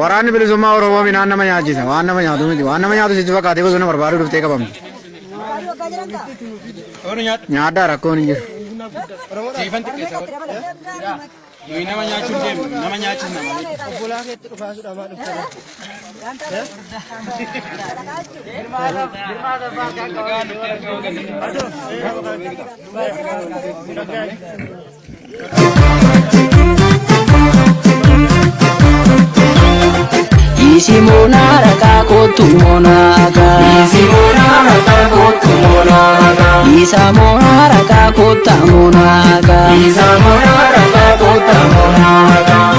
Waraanni bilisummaa Oromoo midhaan nama nyaachisa. Waan nama nyaatu miti. Waan nama nyaatu sitti fakkaatee bosona barbaaduu dhuftee qabamte. Nyaadhaa rakkoon hin jiru. Siifan xiqqeessa. Nuyi nama nyaachuu hin deemnu, nama nyaachisna malee. Obbolaa keetti dhufaasuudha maa dhufte? Isi moonaa rakaa kootu moonaakaa. Isi moonaa rakaa kootu moonaakaa. Isa moonaa rakaa koota moonaakaa. Isa moonaa rakaa koota moonaakaa.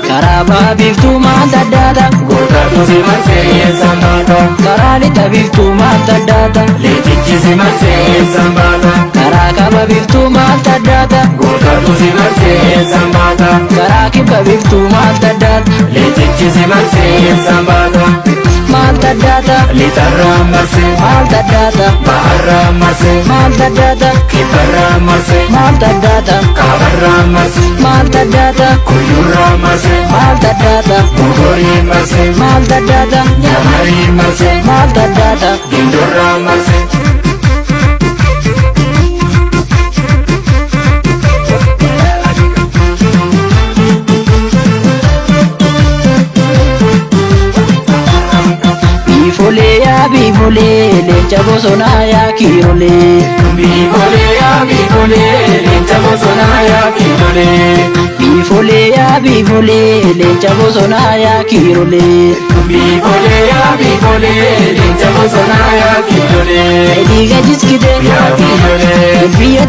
Karaa baha biiftuu maal addaata? Gootatu si marsee eessaan baata? Karaa lixa biiftuu maal addaata? Leencichi si marsee eessaan baata? Karaa kaaba biiftuu maal addaata? Gootatu si marsee eessaan baata? Karaa kibba biiftuu maal addaata? Leencichi si marsee eessaan baata? Maal addaata? Lixarraa marsee. Maal addaata? Baharraa marsee. Maal addaata? Kibbarraa marsee. Maal addaata? Kaabarraa marsee. Maal addaata? Kuyyurraa marsee. Maal addaata? Mogorii marsee. Maal addaata? Nyamarii marsee. Maal addaata? Gindorraa marsee. Biifolee yaa biifolee leenca bosonaa yaa kiirolee. Biifolee yaa biifolee leenca bosonaa yaa kiilolee. Biifolee yaa biifolee leenca bosonaa yaa kiirolee. Biifolee yaa biifolee leenca bosonaa yaa kiilolee. Dhiiga jiskite Yaa kiilolee. biyya.